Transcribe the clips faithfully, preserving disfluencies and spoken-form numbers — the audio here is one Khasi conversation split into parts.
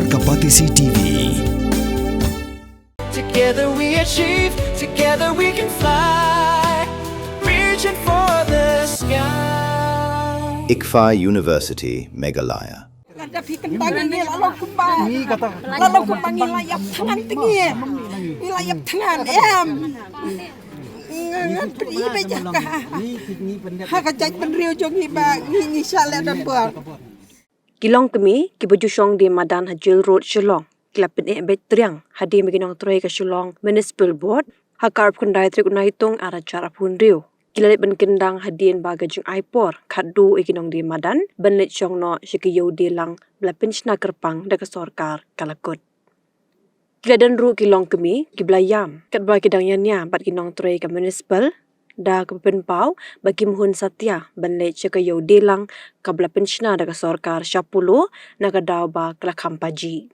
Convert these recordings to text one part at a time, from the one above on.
Ka Batesi T V. Together we achieve, together we can fly, reaching for the sky. ICFAI University, Meghalaya. Lada phi kyntang ïa ngi, la long kumba, la long kumba ngi la ïap thngan te ngi, ngi la ïap thngan em. Ngan pyni ba ïa ka ha ka jaitbynriew jong ngi ba ngi, ngi shah leh donbor. Ki longkmie kiba ju shong die madan ha Jail Road Shillong ki la pyneh beit triang hadien ba ki nongtrei ka Shillong Municipal Board ha ka arphew khyndai tarik u Naitung arhajar arphew hynriew ki la leit ban kyndang hadien ba ka jingai por khatduh ïa ki nongdie madan ban leit shong noh sha ka ïew die lang ba la pynshna kyrpang da ka sorkar ka la kut. Ki la don ruh ki longkmie kiba la ïam katba ki dang ïania bad ki nongtrei ka Municipal da kaba pynpaw ba kim hun satia ban leit sha ka ïew die lang kaba la pynshna da ka sorkar sha Polo na ka daw ba ka la kham pajih.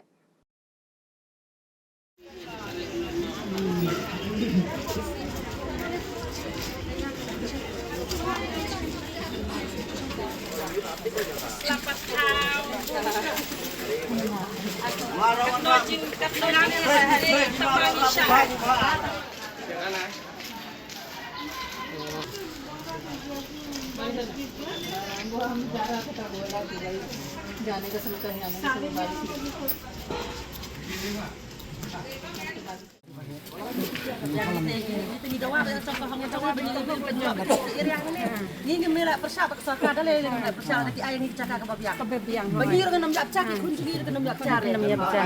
Ngi ngim lah pyrshah bad ka sorkar, da lei ngim lah pyrshah, da ki ai ngi ka jaka kaba biang. Kaba biang. Ba ngi ruh ngim lah pyrshah, ki khun jong ngi ruh ngim lah pyrshah. Ngim lah pyrshah.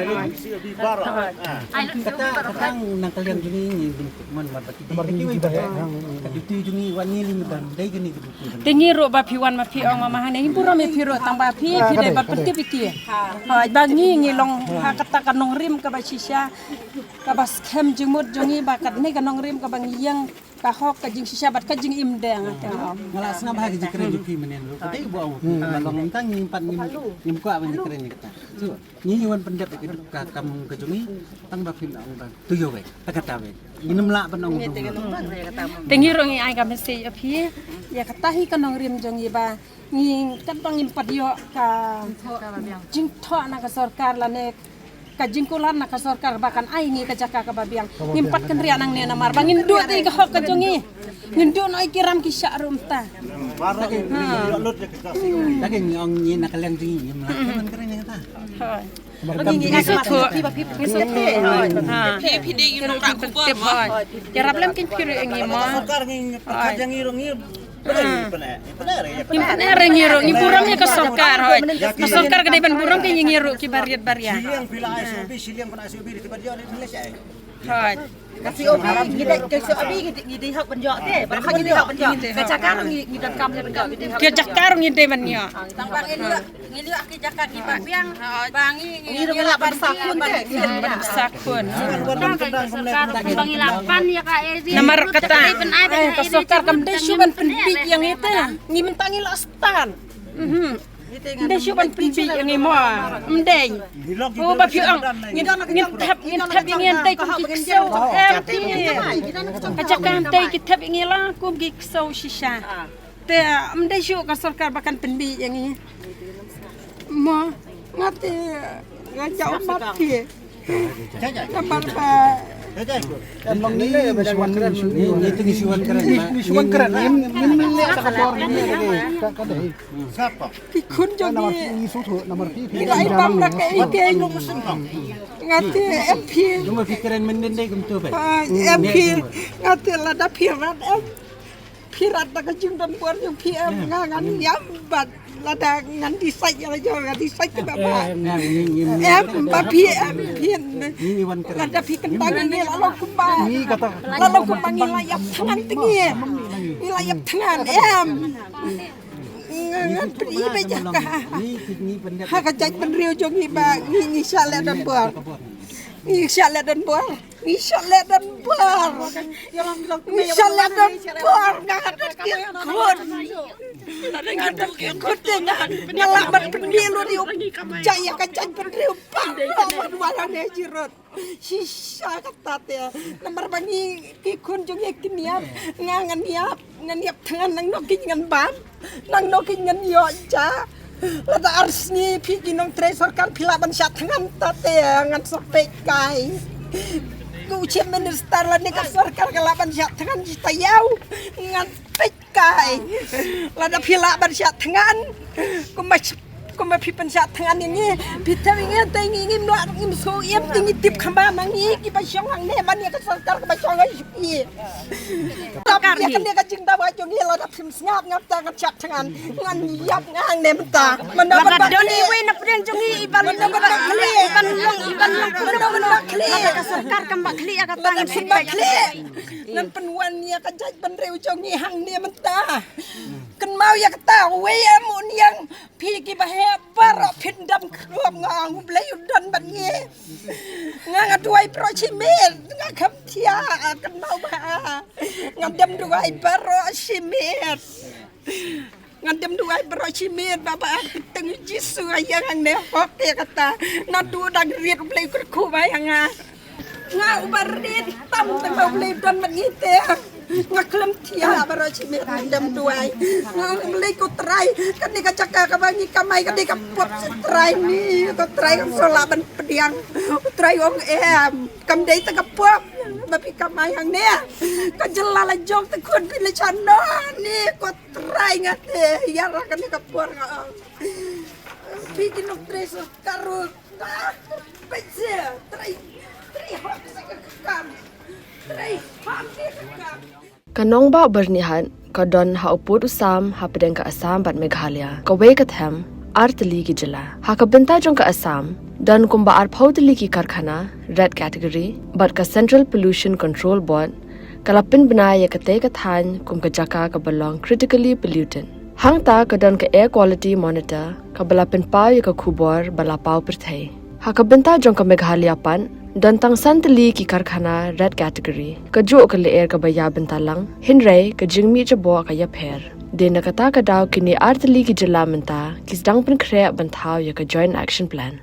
Ai, kata, kata nang ka liang jong ngi, ngi dum kut mon bad ba ki dei ka kiwei ba ka duty jong ngi, wan ngi lim ban dei kane ka duty. Te ngi ruh ba phi wan ma phi ong ma, ma hangne ngi burom ïa phi ruh tang ba phi, phi dei ba pyntip ïa ki. Hooid, ba ngi ngi long ha kata ka nongrim kaba shisha, kaba skhem jingmut jong ngi ba katne ka nongrim kaba ngi ïeng ka hok, ka jingshisha bad ka jingim deng. Nga la sngap ha ka jingkren jong phi mynnin ruh. Ka dei ba ong phi ba long tang ngim pat ngim, ngim kwah ban jingkren ïa kata. Ngi ngi wan pyndep ïa ka kam ka jong ngi tang ba phin ong ba to ïoh wei, ta kata wei. Ngim lah ban ong. Te ngi ruh ngi ai ka message ïa phi, ïa kata hi ka nongrim jong ngi ba ngi katba ngim pat ïoh ka jingthoh na ka sorkar lane ka jingkular na ka sorkar ba kan ai ngi ka jaka kaba biang. Ngim pat kynriah nangne namar ba ngin duh te ka hok ka jong ngi. Ngin duh noh ïa ki ram ki shah ruh mynta. Lagi ngi ong ngi na ka liang jong ngi ngim lah ban kren ïa kata. Hooid. Ngi sngewthuh. Ngi sngewthuh. Ha. Phi dei ki nongrah khubor mo. Ïarap lem kin phi ruh ïa ngi mo. Sorkar ngi, ngi ruh ngi Ngi pyneh re ngi ruh, ngi burom ïa ka sorkar, hooid. Ka sorkar ka dei ban burom ïa ngi ruh kiba rit ba ria. Shiliang phi la ai C O B, shiliang phi la ai C O B, kiba ria ni phi la ai. Hooid. Ka C O B ngi dei, ka C O B ngi dei, ngi dei hok ban ïoh te, ba ngi dei hok ban ïoh. Ka jaka ruh ngi, ngi donkam ban ïoh, ngi dei hok. Ka jaka ruh ngi dei ban ïoh. Tang ba ngi ïoh, ngi ïoh ki jaka kiba biang, ba ngi, ngi ïoh ban sa khun te. Ban sa khun. Tang ka sorkar ba ngi la pan ïa ka area. Namar kata, ka sorkar kam dei shuh ban pynbieit ïa ngi te. Ngi mynta ngi la stad. Mhm. Ym dei shuh ban pynbieit ïa ngi mo. Ym dei. O ba phi ong ngin, ngin thep, ngin thep ïa ngi hangtei kum ki ksew. Em, ka jaka hangtei ki thep ïa ngi la kum ki ksew shisha. Te ym dei shuh ka sorkar ba kan pynbieit ïa ngi. Mo, nga te nga jaw mat phi. Namar ba ki khun jong ngi ki la ïa bam la ka ïing. Nga te em phi. Em phi. Nga te lada phi rat em. Phi rat da ka jingdon bor jong phi em, nga ngan ïam bad lada ngan decide ïa la jong, ngan decide te ba ba. Em, em, ba phi em phi. Lada phi kyntang ïa ngi la long kumba, la long kumba ngi la ïap thngan te ngi. Ngi la ïap thngan em. Ngan pyni ba ïa ka ha ka jaitbynriew jong ngi ba ngi, ngi shah leh donbor. Ngi shah leh donbor. Ngi shah leh donbor. Ngi shah leh donbor. Nga don ki khun. Nga don ki khun te nga, nga lah ban pynbieit lut ïa u jait, ïa ka jaitbynriew ba. Nga wan wan ne Jail Road. Shisha kata te. Namar ba ngi ki khun jong ngi kin ïap. Nga ngan ïap, ngan ïap thngan nangno kin ngan bam. Nangno kin ngan ïoh ja. Lada ar sngi phi ki nongtrei sorkar phi lah ban shah thngan ta te ngan sa peit kai. Ko u Chief Minister lane ka sorkar ka lah ban shah thngan shi taïew ngan peit kai. Lada phi lah ban shah thngan kumba kumba phi pynshah thngan ïa ngi phi thew ïa ngi te ngi ngim lah ngim shu ïam te ngi tip kham ba ma ngi kiba shong hangne ban ïa ka sorkar kaba shong ha shuki. Tap ïa kane ka jingdawa jong ngi lada phim sngap ngam ta ngan shah thngan ngan ïap ngang ne mynta. Mynta lada don iwei na pdeng jong ngi iban iban long iban long iban long ka sorkar kam ba khlieh ïa kata ngim shu peit. Ngan pynwan ïa ka jaitbynriew jong ngi hangne mynta. Kynmaw ïa kata wei em u niang phi kiba heh baroh phin dam khrum nga ong U Blei u don bad ngi. Nga nga duwai baroh shi miet nga kham thiah kynmaw ba nga dem duwai baroh shi miet. Ngan dem duwai baroh shi miet ba ba kyrteng Jisu ïa nga ne hok ïa kata. Naduh dang rit U Blei u kyrkhu ba ïa nga. Nga uba rit tam te ba U Blei u don bad ngi te. Nga khlem thiah baroh shi miet ngan dem duwai. Nga ong U Blei ko Trai kane ka jaka kaba ngi kamai kane ka pop shi Trai ni ko Trai kan sa lah ban pdiang. U Trai ong em kam dei te ka pop ba phi kamai hangne. Ka jylla la jong te khun phi la shano ni ko Trai nga te ïa ra kane ka por nga ong. Phi ki nongtrei sorkar ruh ta peit se trai trai hok se ka kam. Trai hok se ka kam. Ka nongbah Byrnihat ka don ha u pud u sam hapdeng ka Assam bad Meghalaya. Kawei ka them ar tylli ki jylla. Ha ka bynta jong ka Assam don kumba arphew tylli ki karkhana red category bad ka Central Pollution Control Board ka la pynbna ïa katei ka thaiñ kum ka jaka kaba long critically polluted. Hangta ka don ka Air Quality Monitor kaba la pynpaw ïa ka khubor ba la paw pyrthei. Ha ka bynta jong ka Meghalaya pat don tang san tylli ki karkhana red category. Kajuh ka lyer kaba ïa bynta lang hynrei ka jingmih jaboh ka ïapher. Dei na kata ka daw kine ar tylli ki jylla mynta ki sdang pynkhreh ban thaw ïa ka Joint Action Plan.